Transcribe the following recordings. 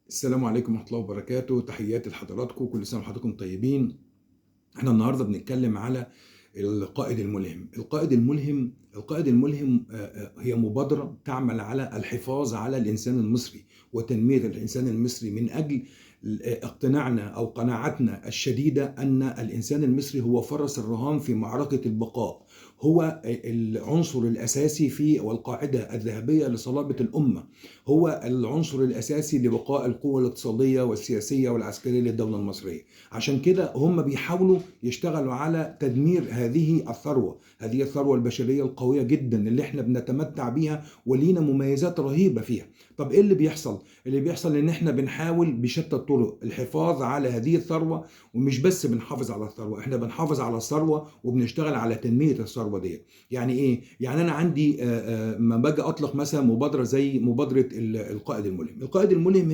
السلام عليكم ورحمة الله وبركاته. تحياتي لحضراتكم، كل سنة وحضراتكم طيبين. احنا النهاردة بنتكلم على القائد الملهم. القائد الملهم هي مبادرة تعمل على الحفاظ على الإنسان المصري وتنمية الإنسان المصري من أجل اقتناعنا أو قناعتنا الشديدة أن الإنسان المصري هو فرس الرهان في معركة البقاء، هو العنصر الأساسي في والقاعدة الذهبية لصلابة الأمة، هو العنصر الأساسي لبقاء القوة الاقتصادية والسياسية والعسكرية للدولة المصرية. عشان كده هم بيحاولوا يشتغلوا على تدمير هذه الثروة، هذه الثروة البشرية القوية جدا اللي احنا بنتمتع بيها ولينا مميزات رهيبة فيها. طب ايه اللي بيحصل؟ اللي بيحصل ان احنا بنحاول بشتى الطرق الحفاظ على هذه الثروة، ومش بس بنحافظ على الثروة، احنا بنحافظ على الثروة وبنشتغل على تنمية الثروة ديت. يعني ايه؟ يعني انا عندي ما باجي اطلق مثلا مبادرة زي مبادرة القائد الملهم. القائد الملهم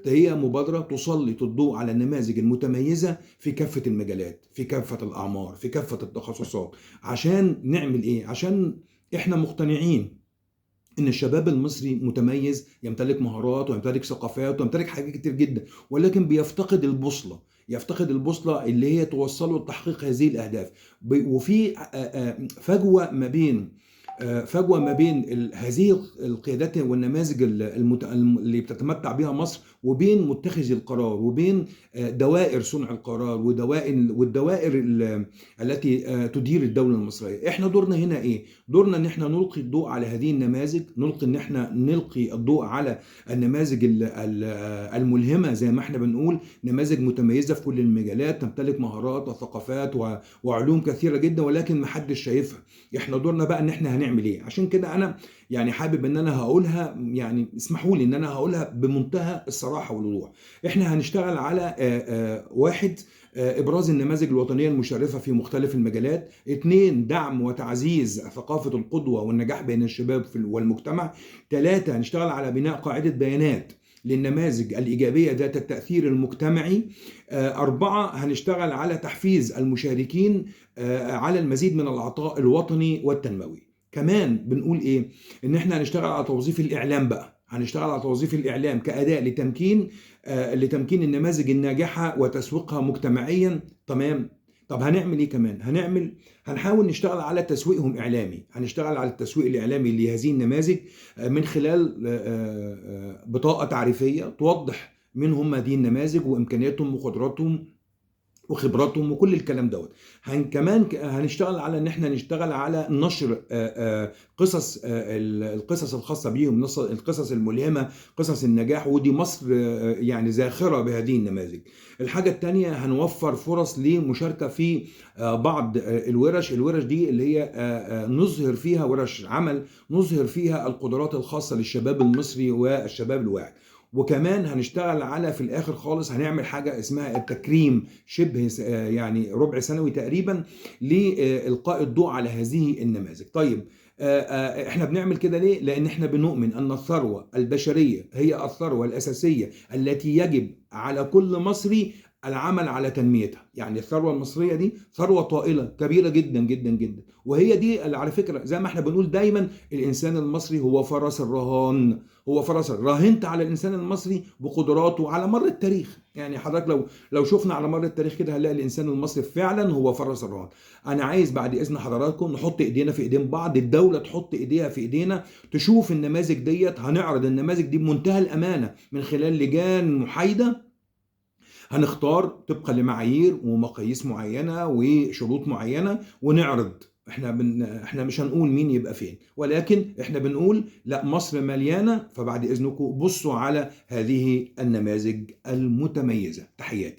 هي مبادرة تسلط الضوء على النماذج المتميزة في كافة المجالات، في كافة الأعمار، في كافة التخصصات. عشان نعمل ايه؟ عشان احنا مقتنعين ان الشباب المصري متميز، يمتلك مهارات ويمتلك ثقافات ويمتلك حاجات كتير جدا، ولكن بيفتقد البوصلة، يفتقد البوصلة اللي هي توصله لتحقيق هذه الأهداف. وفي فجوة ما بين هذه القيادات والنماذج اللي بتتمتع بها مصر وبين متخذي القرار وبين دوائر صنع القرار والدوائر التي تدير الدولة المصرية. احنا دورنا هنا ايه؟ دورنا ان احنا نلقي الضوء على هذه النماذج، نلقي ان احنا نلقي الضوء على النماذج الملهمة، زي ما احنا بنقول نماذج متميزة في كل المجالات، تمتلك مهارات وثقافات وعلوم كثيرة جدا، ولكن محدش شايفها. احنا دورنا بقى ان احنا هنعمل ايه؟ عشان كده انا حابب ان انا هقولها، اسمحوا لي ان انا هقولها بمنتهى الصراحة والوضوح. احنا هنشتغل على واحد، ابراز النماذج الوطنية المشرفة في مختلف المجالات. 2، دعم وتعزيز ثقافة القدوة والنجاح بين الشباب والمجتمع. 3، هنشتغل على بناء قاعدة بيانات للنماذج الإيجابية ذات التأثير المجتمعي. 4، هنشتغل على تحفيز المشاركين على المزيد من العطاء الوطني والتنموي. كمان بنقول إيه؟ إن إحنا هنشتغل على توظيف الإعلام بقى، هنشتغل على توظيف الإعلام كأداة لتمكين النماذج الناجحة وتسويقها مجتمعيا. تمام. طب هنعمل إيه كمان؟ هنحاول نشتغل على تسويقهم إعلامي، هنشتغل على التسويق الإعلامي لهذه النماذج من خلال بطاقة تعريفية توضح مين هم هذه النماذج وإمكانياتهم وقدراتهم وخبراتهم وكل الكلام دوت. كمان هنشتغل على ان احنا نشتغل على نشر قصص، القصص الخاصة بيهم، القصص الملهمة، قصص النجاح، ودي مصر زاخرة بهذه النماذج. الحاجة التانية هنوفر فرص لمشاركة في بعض الورش، الورش دي اللي هي نظهر فيها ورش عمل، نظهر فيها القدرات الخاصة للشباب المصري والشباب الواعد. وكمان هنشتغل على في الآخر خالص هنعمل حاجة اسمها التكريم شبه ربع سنوي تقريبا لإلقاء الضوء على هذه النماذج. احنا بنعمل كده ليه؟ لأن احنا بنؤمن أن الثروة البشرية هي الثروة الأساسية التي يجب على كل مصري العمل على تنميتها. الثروة المصرية دي ثروة طائلة كبيرة جدا جدا جدا، وهي دي اللي على فكرة زي ما احنا بنقول دايما الإنسان المصري هو فرس الرهان، هو فرس الرهان. راهنت على الإنسان المصري بقدراته على مر التاريخ. حضرتك لو شفنا على مر التاريخ كده هنلاقي الإنسان المصري فعلا هو فرس الرهان. أنا عايز بعد إذن حضراتكم نحط إيدينا في إيدين بعض، الدولة تحط إيديها في إيدينا، تشوف النماذج ديت. هنعرض النماذج دي بمنتهى الأمانة من خلال لجان محايدة، هنختار طبقا لمعايير ومقاييس معينة وشروط معينة ونعرض. احنا مش هنقول مين يبقى فين، ولكن احنا بنقول لا، مصر مليانة، فبعد إذنكم بصوا على هذه النماذج المتميزة. تحياتي.